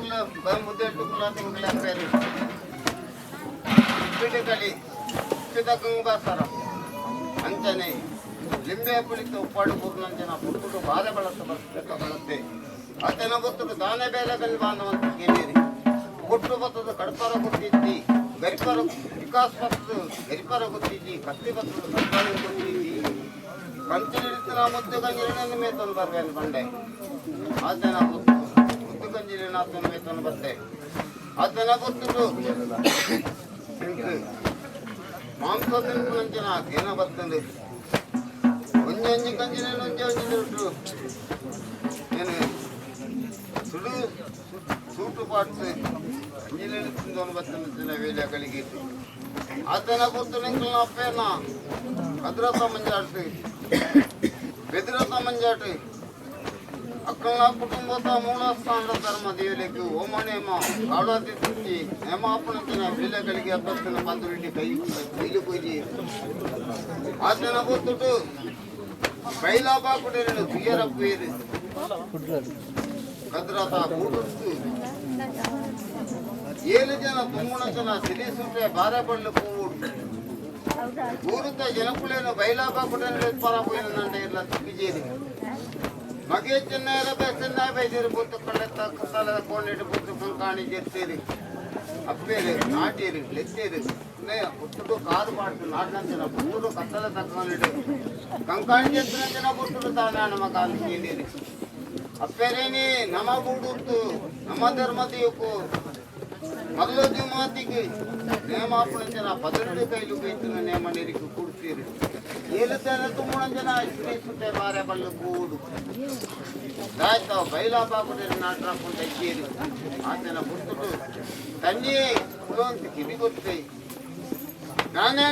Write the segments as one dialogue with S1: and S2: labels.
S1: ಕುಲ್ಲ ಮುದ್ದೆಟ್ಟು ಕುಲ್ಲ ತಿಂಗಳ ಪೇರು ಉಪ್ಪಿನ ಕಲಿ ಉಪ್ಪಿದ ಗಂಗಾಸರ ಅಂಚನೆ ಲಿಂಬೆ ಪುಳಿತ ಉಪ್ಪಾಡು ಕೂರ್ನಂಚನ ಪುಟ್ಟುಡು ಬಾರೆ ಬಳಸ ಬರ್ತಕ್ಕ ಬಳತ್ತೆ ಆತನ ಗೊತ್ತುಡು ದಾನೆ ಬೇಲೆ ಬೆಲ್ ಬಾಂಧವಂತ ಕೇಳಿರಿ. ಕೊಟ್ಟು ಬತ್ತದ ಕಡಪರ ಗೊತ್ತಿದ್ದಿ, ಗರಿಪರ ವಿಕಾಸ್ ಬತ್ತದ ಗರಿಪರ ಗೊತ್ತಿದ್ದಿ, ಕತ್ತಿ ಬತ್ತದ ಕಡ್ಪಾರ ಗೊತ್ತಿದ್ದಿ, ಕಂಚಿನ ಮುದ್ದು ಕಂಜಿನ ಮೇತೊಂದು ಬರ್ವೇನು ಬಂಡೆ. ಆತನ ಗೊತ್ತು ಮುದ್ದು ಕಂಜಿನ ಆತನ ಮೇತೊಂದು ಬರ್ತೆ. ಆತನ ಗೊತ್ತುಡು ಮಾಂಸ ತಿನ್ಪುನಂಚಿನ ಏನ ಬರ್ತದೆ. ಒಂಜೊಂಜಿ ಕಂಜಿನ ಒಂಜಿ ಒಂಜಿ ದುಡ್ಡು ಏನು ಸುಡು ಸೂಟು ಪಾಟ್ಸ್ ಕಂಜಿನ ತಿಂದವನು ಬರ್ತದೆ ವೇಳೆ ಗಳಿಗೆ. ಆತನ ಗೊತ್ತು ನಿಂಕಲ್ನ ಅಪ್ಪೇನ ಭದ್ರತಾ ಮಂಜಾಟ್ ಬೆದ್ರತ ಮಂಜಾಟ್ ಅಕ್ಕನ ಕುಟುಂಬದ ಮೂಲ ಸ್ಥಾನದ ಧರ್ಮ ದೇವಲಿಗೆ ಓಮನೇಮ ಕಾಳಾದಿ ತುಟ್ಟಿ ನೇಮಾಪಣತಿನ ವೇಳೆಗಳಿಗೆ ಅಬ್ಬತ್ತಿನ ಬಂದು ಕೈ ಕೈಲು ಕೊಯ್ಲಿ. ಆತನ ಗೊತ್ತುಟು ಬೈಲಾಬಾ ಕುಡೇರು ತುಯರ ಪೇರು ಕದ್ರತ ಕೂಡುತ್ತು. ಏಳು ಜನ ತುಮ್ಮುಣ ಜನ ಸಿರಿ ಸುಟ್ಟೆ ಬಾರೆ ಬಳ್ಳು ಪೂವುಡು ಊರುತ ಜನಕುಲೇನು ಬೈಲಾಬಾ ಕುಡೇರು ಪರ ಪೋಯಿనంటే ಇಲ್ಲ ತಿಕ್ಕಿಜೇರಿ. ಮಗೆ ಚಿನ್ನ ಬೆಸನ್ನ ಬೈದಿರು ಬುತ್ತು ಕಳ್ಳೆ ತಕ್ಕತಲದ ಕೋಣಿಟ್ಟು ಬುತ್ತು ಕಂಕಾಣಿ ಜೆತ್ತೇರಿ ಅಪ್ಪೇರು ನಾಟೇರು ಲೆತ್ತೇರು ಪುಟ್ಟುಡು ಕಾದು ಪಾಡ್ತು ನಾಟಿನಂಚಿನ ಪುಟ್ಟುಡು ಕತ್ತಲ ತಕ್ಕನಿಡು ಕಂಕಾಣಿ ಜೆತ್ತಿನಂಚಿನ ಪುಟ್ಟುಡು ತಾನ ಮಗ ಅಂತ ಕೇಳಿರಿ. ಅಪ್ಪೇರೇನಿ ನಮ ಬೂಡುತ್ತು ನಮ್ಮ ಧರ್ಮದಿಯಕ್ಕೂ ಮೊದಲು ಮಾತಿಗೆ ನೇಮಾಪಣಂಚನ ಪದರಡು ಕೈಲು ಕೈತನ ನೇಮ ನೀರಿಗೆ ಕೊಡ್ತೀರಿ. ಏಳು ತನ ತುಮ್ಮಣಂಜನ ಶ್ರೀ ಸುಟ್ಟೆ ಬಾರೆ ಬಲ್ಲು ಕೂಡು ದಾಯ್ತ ಬೈಲಾ ಬಾಕುಡೆ ನಾಟ್ರಾಕೊಂಡ ಇದ್ದೀರಿ. ಆತನ ಪುಟ್ಟುಡು ತನ್ನಿ ಕುಲವಂತ ಕಿವಿ ಗೊತ್ತೈ ನಾನೇ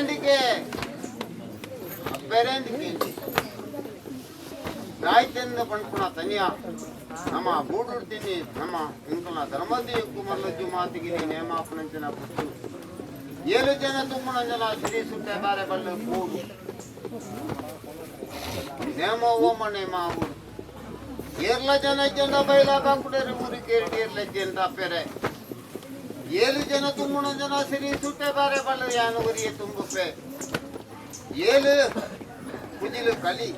S1: ಅಪ್ಪೇರೇಂದಿಗೆ ದಾಯ್ತೆಂದ ಪಣ್ಪುಣ ತನಿಯ ನಮ್ಮ ಬೂಡುಡ್ತೀನಿ ನಮ್ಮ ಇಂಕಲ್ನ ಧರ್ಮದಿ ಕುಮರ್ಲಜ್ಜು ಮಾತಿಗೆ ನೇಮಾಪನಂಚನ ಪುಟ್ಟು ಏಳು ಜನ ತುಮ್ಮಣ ಜನ ಸಿರಿ ಸುಟ್ಟೆ ಬಾರೆ ಬಲ್ಲು ಕೂಡು ನೇಮ ಓಮ ನೇಮ ಊರು ಏರ್ಲ ಜನ ಜನ ಬೈಲ ಬಾಕುಡೇರಿ ಊರಿಗೆ ಏರ್ಲ ಜನ ಅಪ್ಪೆರೆ. ಏಳು ಜನ ತುಮ್ಮಣ ಜನ ಸಿರಿ ಸುಟ್ಟೆ ಬಾರೆ ಬಲ್ಲು ಯಾನು ಊರಿಗೆ ತುಂಬುಪ್ಪೆ. ಏಳು ಕುಜಿಲು ಕಲಿ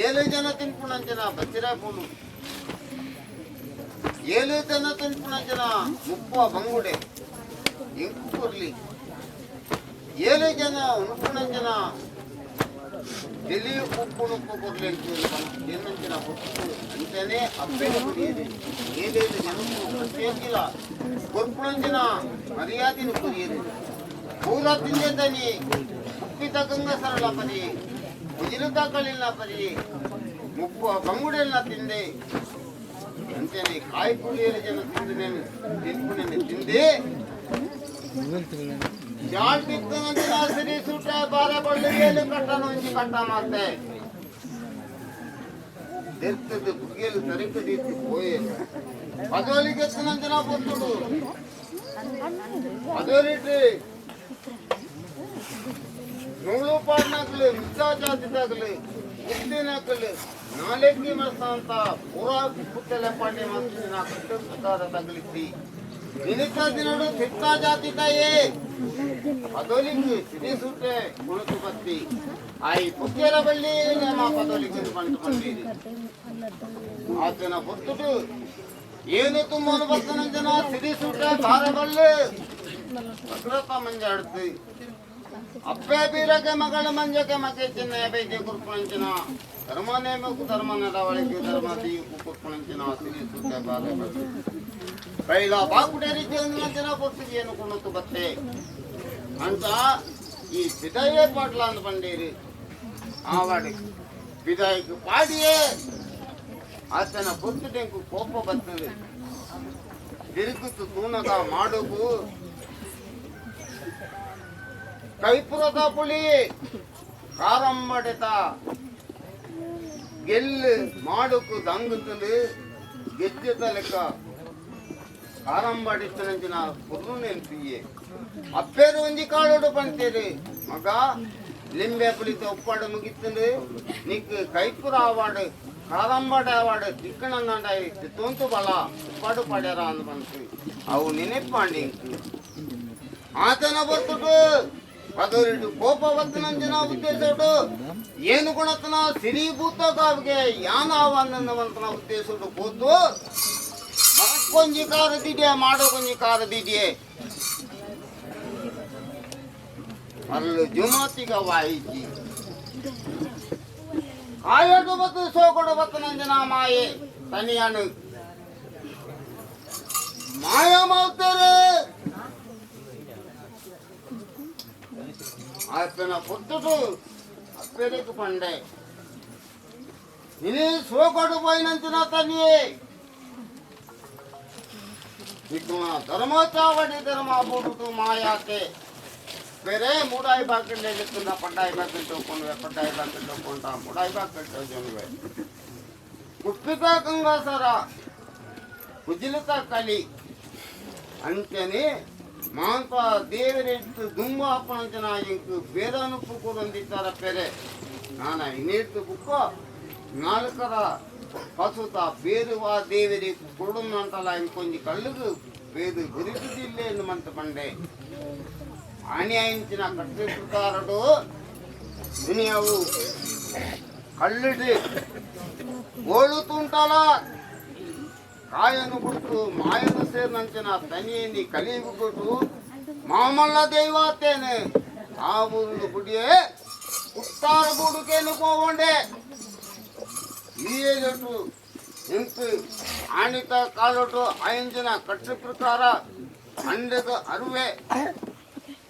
S1: ಏಳು ಜನ ತಿನ್ಪುಣಂಜನ ಬಚ್ಚಿರ ಪೂಲು ಏಳು ಜನ ತಿನ್ಪುಣಂಜನ ಮುಪ್ಪುವ ಬಂಗುಡೆ ಇಂಕು ಕೊರ್ಲಿ ಏಳು ಜನ ಉಣುಪುಣಂಜನ తెలియ ఉప్పు నుప్పు కొర్లి జన్మించిన పుట్టు అంటేనే అಪ್ಪేన కురియేది. ఏదేది జనము ప్రత్యేకిల కొర్పునంచిన మర్యాదని కురియేది. పూర తిందేదని ఉప్పిత గంగ సరళ పరి ಕುಜಿಲು ತಗಳಿಲ್ಲ ಪರಿ ಮುಪ್ಪು ಬಂಗುಡೆಲ್ಲ ತಿಂದೆ ಅಂತೇನೆ ಕಾಯಿ ಪುಳಿಯರ ಜನ ತಿಂದು నేను ತಿನ್ಪುಣೆನೆ ತಿಂದೆ ಜಾಲ್ಟಿತ್ತನಂಚಿನ ಸಿರಿ ಸುಟ್ಟ ಬಾರೆ ಬಳ್ಳಿಯಲ್ಲಿ ಕಟ್ಟನು ಒಂಜಿ ಕಟ್ಟ ಮಾತೆ ದೆರ್ತದ ಬುಗ್ಗೆಲು ತರಿಕದಿತ್ತು ಪೋಯೆ. ಪದೋಲಿಗೆತ್ತನಂಚಿನ ಪೊತ್ತುಡು ಪದೋಲಿಟ್ಟು ನೂಲು ಪಾಡ್ನಾಕಲು ಮಿಚ್ಚಾ ಜಾತಿದಾಗಲು ಉದ್ದಿನಾಕಲು ನಾಲೆಕ್ಕಿ ಮನಸ್ಸಂತ ಪೂರಾ ಪುಟ್ಟಲೆ ಪಾಂಡೆ ಮಂತ್ರಿನ ಕಟ್ಟುತ್ತಾದ ತಗಲಿಸಿ ದಿನಕ ದಿನಡು ತಿತ್ತ ಜಾತಿ ತಾಯೇ ಪದೋಲಿಗೆ ಸಿರಿ ಸುಟ್ಟೆ ಕುಣತು ಬತ್ತಿ ಆಯಿ ಪುಕ್ಕೇರ ಬಳ್ಳಿ ನಮ್ಮ ಪದೋಲಿಗೆ ಬಂತು ಬಂದಿರಿ. ಆತನ ಹೊತ್ತುಟು ಏನು ತುಂಬನು ಬರ್ತನ ಜನ ಸಿರಿ ಸುಟ್ಟೆ ಭಾರ ಬಳ್ಳಿ ಭದ್ರತಾ ಮಂಜಾಡ್ತಿ ಅಪ್ಪೆ ಬೀರಗೆ ಮಗಳ ಮಂಜಕ್ಕೆ ಮಗೆ ಚಿನ್ನ ಬೈಗೆ ಕುರ್ಪುಣಂಚಿನ ಧರ್ಮ ನೇಮಕು ಧರ್ಮ ನಡವಳಿಕೆ ಧರ್ಮ ದೀಪು ಕುರ್ಪುಣಂಚಿನ ಸಿರಿ ಸುಟ್ಟೆ ಬಾರೆ ಬಳ್ಳಿ ಬೈಲ ಬಾಕುಡೇರಿ ಜನ ಪೊರ್ತಿಗೆ ಏನು ಕುಣತು ಬತ್ತೆ ಅಂತ ಈ ಬಿದಾಯೇ ಪಾಟ್ಲ ಅಂದ್ ಬಂಡೀರಿ ಆವಾಡಿ ಬಿದಾಯಿಗೆ ಪಾಡಿಯೇ ಆತನ ಪೊರ್ತುಟೆಂಕು ಕೋಪ ಬರ್ತದೆ. ತಿರುಗುತ್ತು ತೂನಗ ಮಾಡುಗು ಕೈಪುರದ ಪುಳಿ ಕಾರಂಬಡಿತ ಗೆಲ್ಲು ಮಾಡುಕು ದಂಗುತ್ತಂದು ಗೆಜ್ಜೆತ ಲೆಕ್ಕ ಕಾರಂಬಡಿತನಂಚಿನ ಪುರ್ನು ನೆನ್ಪಿಯೆ. ಅಪ್ಪೇರು ಒಂಜಿ ಕಾಳೋಡು ಪಂತೇರಿ ಮಗ ಲಿಂಬೆ ಪುಳಿತ ಉಪ್ಪಾಡು ಮುಗಿತ್ತಂದು ನಿಕ್ ಕೈಪುರ ಆವಾಡು. ಕಾದಂಬಡವಾಡು ತಿಕ್ಕಣಂದಂಡ ತೊಂತು ಬಲ ಪಡು ಪಡ್ಯಾರ ಅಂದ್ ಬಂತು ಅವು ನೆನಪಾಂಡಿ. ಆತನ ಬರ್ತುಟು ಪದರಿಡು ಕೋಪ ಬತ್ತನಂಜನ ಉದ್ದೇಶಡು ಏನು ಗುಣತನ ಸಿರಿಭೂತ ಕಾವ್ಗೆ ಯಾನಾವನ್ನವಂತನ ಉದ್ದೇಶಡು ಕೂತು ಮಕ್ಕೊಂಜಿ ಕಾರದಿದೆಯೇ ಮಾಡೋ ಕೊಂಜಿ ಕಾರದಿದೆಯೇ ಅಲ್ಲು ಜುಮಾತಿಗ ವಾಯಿಜಿ ಕಾಯಡು ಬತ್ತು ಸೋಕೊಡು ಬತ್ತನಂಜನ ಮಾಯೆ ತನಿಯನು ಮಾಯ ಮಾವ್ತೇರೆ ಆತನ ಪುಟ್ಟುಟು ಅಪ್ಪೆರೆకు పంಡೆ ಇನಿ ಸೋಕೊಡು ಪೋಯಿನಂಚಿನ ತನಿಯೇ ಇಕ್ಮ ಧರ್ಮಚಾವಡಿ ಧರ್ಮ ಬುಡುಟು ಮಾಯಾತೆ ಬೇರೆ ಮೂಡಾಯಿ ಬಾಕಿಂಡೆ చెప్తున్నా పడ్డాయి బాకింటో కొనువే పడ్డాయి బాకింటో కొంటా మూడాయి బాకింటో జనువే కుప్పిత గంగాసర ಕುಜಿಲತ ಕಲಿ ಅಂಚನೆ ಮಾಂತ ದೇವರಿಟ್ಟು ದುಂಬ ಅಪ್ಪನಂಚನ ಇಂಕು ಬೇದಾನುಪ್ಪು ಕೊಡೊಂದಿತ್ತರ ಪೆರೆ ನಾನ ಇನ್ನಿಟ್ಟು ಬುಕ್ಕ ನಾಲ್ಕರ ಪಸುತ ಬೇರುವ ದೇವರಿ ಕೊಡುಂಟಲ ಇಂಕೊಂಜಿ ಕಳ್ಳುಗು ಬೇದು ಗುರಿಸುದಿಲ್ಲೆ ಮಂತ ಪಂಡೆ ಅನ್ಯಾయింಚಿನ ಕಟ್ಟಿಸುತ್ತಾರಡು ದುನಿಯಾವು ಕಳ್ಳಿಡಿ ಓಳುತ್ತುಂಟಲ ಕಾಯನು ಬಿಡ್ತು ಮಾಯನು ಸೇರಿನಂಚಿನ ತನಿಯನಿ ಕಲಿಯುಗುಟ್ಟು ಮಾಮಲ್ಲ ದೈವಾತೇನೆ ಆ ಊರು ಬುಡಿಯೇ ಕುಟ್ಟಾರ ಬುಡುಕೇನು ಕೋವಂಡೆ ಈ ಏಜಟ್ಟು ಇಂತು ಆಣಿತ ಕಾಲೊಟ್ಟು ಆಯಿಂಚಿನ ಕಟ್ಟು ಪ್ರಕಾರ ಅಂಡದ ಅರುವೆ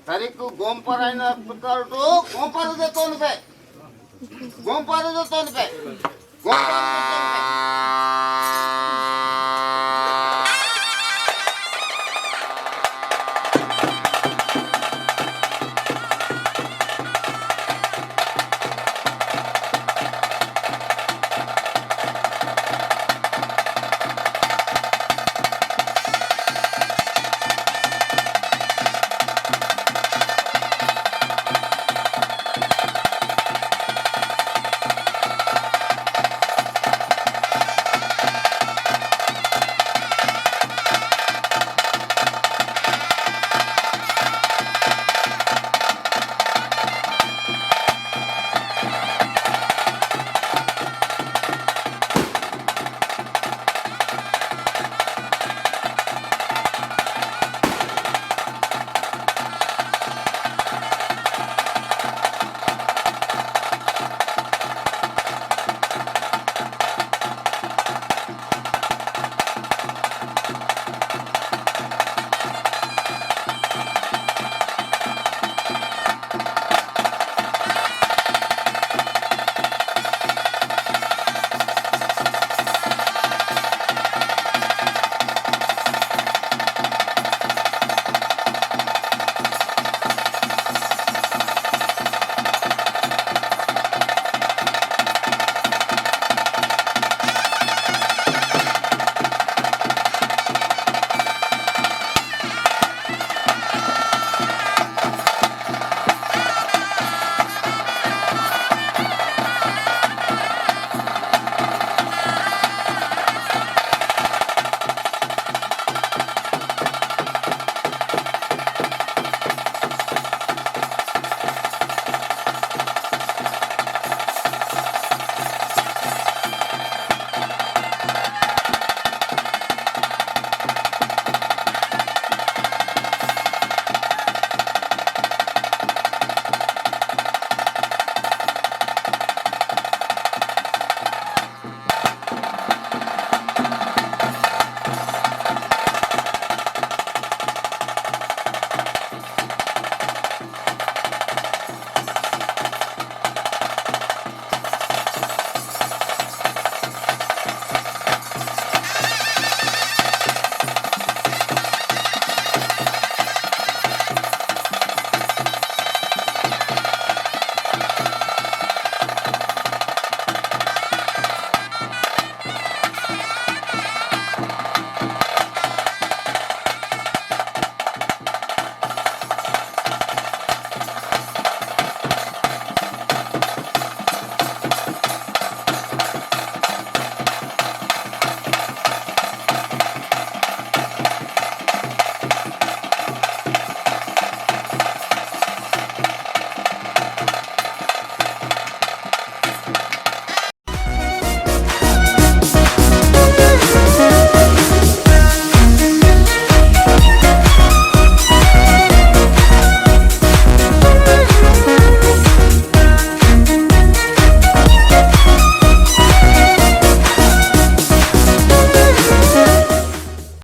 S1: ತರಿಕು ಗೋಂಪರಾಯನ ಪ್ರಕಾರಟು ಗೋಂಪರದ ತೋನ್ಪೆ ಗೋಂಪರದ ತೋನ್ಪೆ ಗೋಂಪರದ ತೋನ್ಪೆ.